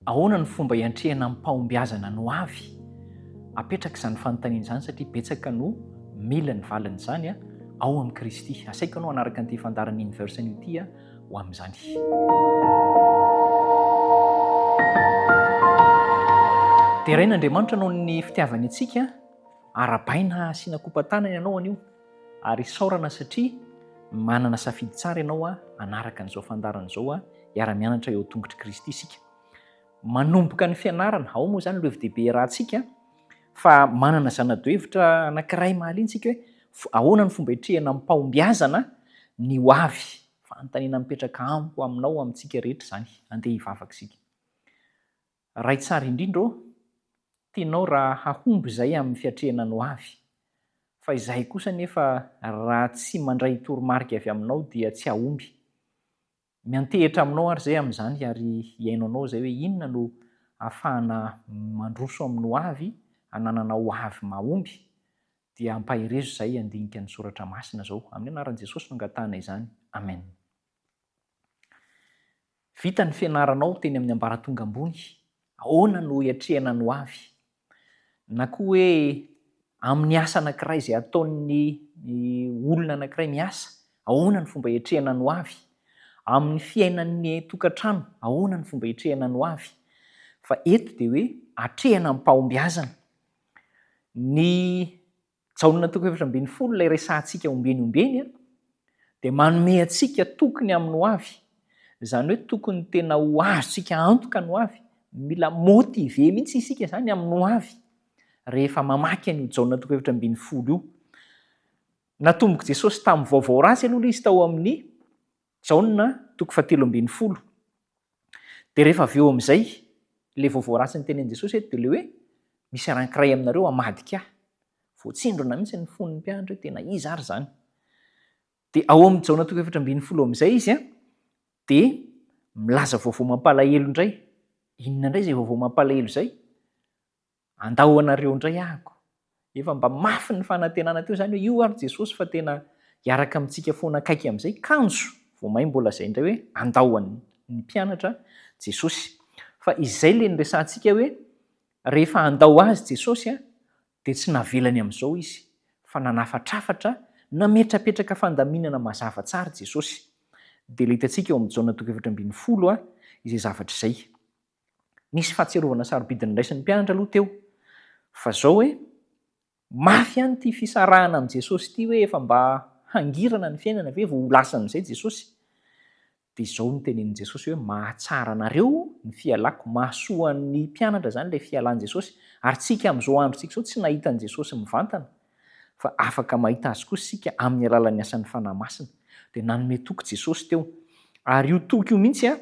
Ahoana no fomba hiantrehana amim-pahombiazana ny hoavy? Apetraka izany fanontaniana izany satria betsaka no mila ny valin'izany ao amin'i Kristy. Asaiko ianao hanaraka an'ity fandaharan'ny Inverse anio ity ho amin'izany. Deraina Andriamanitra noho ny fitiavany antsika. Arahabaina asiana kopa-tanana ianao anio ary isaorana satria manana safidy tsara ianao hanaraka an'izao fandaharana izao hiara-mianatra eo an-tongotr'i Kristy isika. Manomboka ny fianarana, ao moa izany ireo hevi-dehibe iarahantsika fa manana zana-dohevitra anankiray mahaliana isika hoe ahoana ny fomba hiatrehana amim-pahombiazana ny ho avy. Fanontaniana mipetraka amiko, aminao, amintsika rehetra izany. Andeha hivavaka isika. Ray tsara indrindra ô, tianao raha hahomby izay amin'ny fiatrehana ny ho avy. Fa izahay kosa anefa raha tsy mandray toromarika avy aminao dia tsy hahomby. Miantehitra aminao ary izay amin'izany ary hihaino anao izay hoe inona no ahafahana mandroso amin'ny ho avy, hananana ho avy mahomby, dia ampaherezo izay handinika ny soratra masina izao. Amin'ny anaran'i Jesosy no angatahana izany. Amen. Vita ny fianaranao teny amin'ny ambaratonga ambony, ahoana no hiatrehana ny hoavy? Na koa hoe amin'ny asa anankiray izay ataon'ny olona anankiray miasa, ahoana ny fomba hiatrehana ny hoavy? Amin'ny fiainan'ny tokantrano, ahoana ny fomba hiatrehana ny hoavy? Fa eto dia hoe atrehana amim-pahombiazana. Ny Jaona toko 14 ilay resahantsika ombieny ombieny dia manome antsika toky ny amin'ny hoavy. Izany hoe tokony tena ho azontsika antoka ny hoavy. Mila motivé mihitsy isika izany amin'ny hoavy rehefa mamaky an'io Jaona toko 14 io. Natombok'i Jesosy tamin'ny vaovao ratsy aloha ilay izy tao amin'ny Jaona toko fahatelo ambin'ny folo. Dia rehefa avy eo amin'izay, ilay vaovao ratsy notenenin'i Jesosy eto dia ilay hoe, misy anankiray aminareo hamadika ahy. Voatsindrona mihitsy ny fon'ny mpianatra hoe tena iza ary izany. Dia ao amin'ny Jaona toko 14 amin'izay izy dia milaza vaovao mampalahelo indray. Inona indray izay vaovao mampalahelo izay? Andao anareo indray ahako. Efa mba mafy ny fanantenana teo izany hoe io ary Jesosy fa tena hiaraka amintsika foana akaiky amin'izay, kanjo vao may mbola izay indray hoe andao an'ny mpianatra Jesosy. Fa izay ilay niresahantsika hoe rehefa handao azy Jesosy dia tsy navelany amin'izao izy fa nanafatrafatra, nametrapetraka fandaminana mazava tsara Jesosy. Dia ilay hitantsika ao amin'ny Jaona toko 14 izay zavatra izay. Nisy fahatsiarovana sarobidy noraisin'ny mpianatra aloha teo, fa zao hoe mafy ihany ity fisarahana amin'i Jesosy ity hoe efa mba hangirana ny fiainana ve vao ho lasa amin'izay Jesosy? Dia izao no tenenin'i Jesosy hoe mahatsara anareo ny fialako, mahasoa ny mpianatra izany ilay fialan'i Jesosy, ary tsika amin'izao androntsika izao tsy nahita an'i Jesosy mivantana, fa afaka mahita Azy kosa isika amin'ny alalan'ny asan'ny Fanahy Masina. Dia nanome toky Jesosy teo. Ary io toky io mihitsy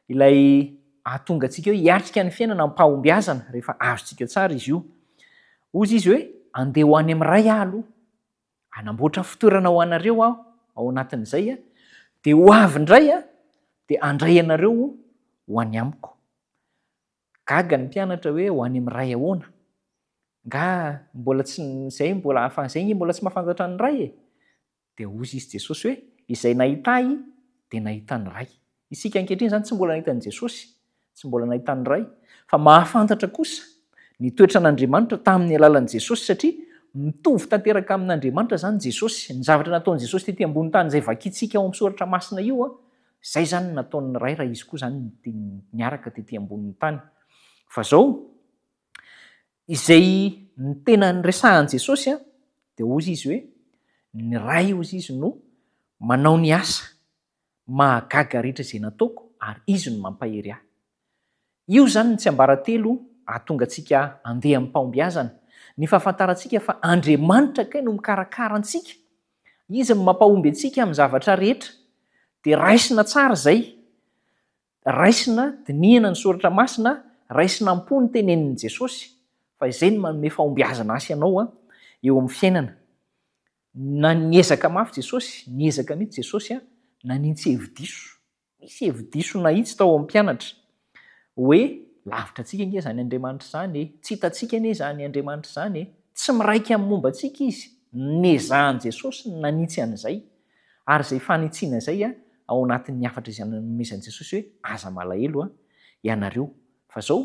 ilay hahatonga antsika hoe hiatrika ny fiainana amim-pahombiazana rehefa azontsika tsara izy io. Hozy Izy hoe, Andeha ho any amin'ny Ray Aho aloha. Hanamboatra fitoerana ho anareo Aho ao anatin'izay, dia ho avy indray Aho, dia handray anareo ho any Amiko. Gaga ny mpianatra hoe ho any amin'ny Ray ahoana? Nga mbola tsy izay mbola fa izay nge mbola tsy mahafantatra ny Ray e! Dia hozy izy Jesosy hoe izay nahita Ahy dia nahita ny Ray. Isika ankehitriny izany tsy mbola nahita an'i Jesosy, tsy mbola nahita ny Ray, fa mahafantatra kosa ny toetran'Andriamanitra tamin'ny alalan'i Jesosy satria mitovy tanteraka amin'Andriamanitra izany Jesosy. Ny zavatra nataon'i Jesosy tety ambony tany izay vakintsika ao amin'ny soratra masina io Zay zany no nataon'ny Ray raha izy koa zany niaraka tety ambonin'ny tany. Fa zao, izay ny tena niresahan'i Jesosy an, dia hozy izy hoe, ny Ray hozy izy no manao ny asa mahagaga rehetra izay nataoko ary Izy no mampahery ahy. Io izany ny tsiambaratelo hahatonga antsika handeha amim-pahombiazana, ny fahafantarantsika fa Andriamanitra kay no mikarakara antsika, Izy no mampahomby antsika amin'ny zavatra rehetra, dia raisina tsara izay, raisina, dinihana ny Soratra Masina, raisina am-po ny tenenin'i Jesosy, fa izay no manome fahombiazana ahy sy anao eo amin'ny fiainana. Na niezaka mafy Jesosy, niezaka mihitsy Jesosy nanintsy hevi-diso. Nisy hevi-diso nahitsy tao amin'ny mpianatra, hoe, Lavitra antsika ange izany Andriamanitra izany e! Tsy hitantsika anie izany Andriamanitra izany e! Tsy miraika amin'ny momba antsika Izy. Nezahan'i Jesosy ny nanitsy an'izay. Ary izay fanitsiana izay ao anatin'ny hafatra izay nanomezan'i Jesosy hoe, Aza malahelo ianareo, Fa izao,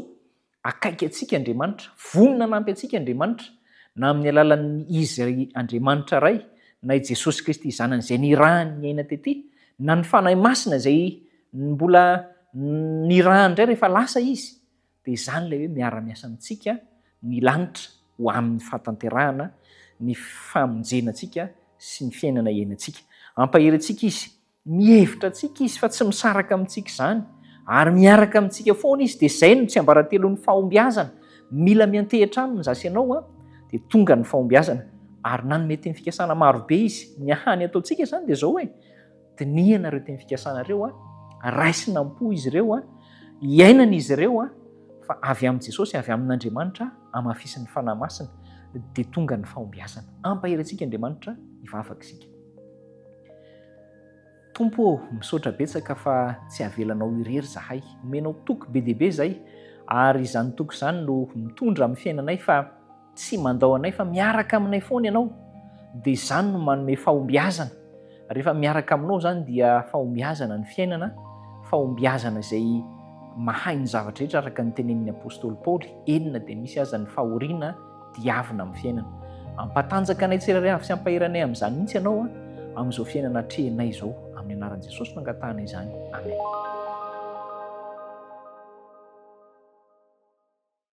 akaiky antsika Andriamanitra, vonona hanampy antsika Andriamanitra, na amin'ny alalan'ny Izy Andriamanitra Ray, na i Jesosy Kristy Zanany izay nirahany niaina tety, na ny Fanahy Masina izay mbola nirahany indray rehefa lasa Izy. Dia izany ilay hoe miara-miasa amintsika ny lanitra ho amin'ny fahatanterahana ny famonjena antsika sy ny fiainana iainantsika. Hampahery antsika Izy. Mihevitra antsika Izy fa tsy misaraka amintsika izany. Ary miaraka amintsika foana Izy. Dia izay no tsiambaratelon'ny fahombiazana. Mila miantehitra Aminy za sy ianao an, dia tonga ny fahombiazana. Ary nanome teny fikasana marobe Izy. Ny hany ataontsika izany dia izao hoe, Dinihana ireo teny fikasana ireo an, raisina am-po izy ireo an, iainana izy ireo an, fa avy amin'i Jesosy, avy amin'Andriamanitra, hamafisin'ny Fanahy Masina, dia tonga ny fahombiazana. Ampahery antsika Andriamanitra, hivavaka isika. Tompo ô, misaotra betsaka fa tsy avelanao irery zahay. Omenao toky be dia be zay, ary izany toky izany no mitondra amin'ny fiainanay fa tsy mandao anay fa miaraka aminay foana ianao dia izany no manome fahombiazana rehefa miaraka aminao izany dia fahombiazana ny fiainana fahombiazana izay mahay ny zavatra rehetra araka ny tenenin'ny apostoly Paoly enina dia misy aza ny fahoriana diavina amin'ny fiainana ampatanjaka anay tsirairay avy sy ampahery anay amin'izany mihitsy ianao a amin'izao fiainana atrehinay izao amin'ny anaran'i Jesosy no angatahanay izany amen.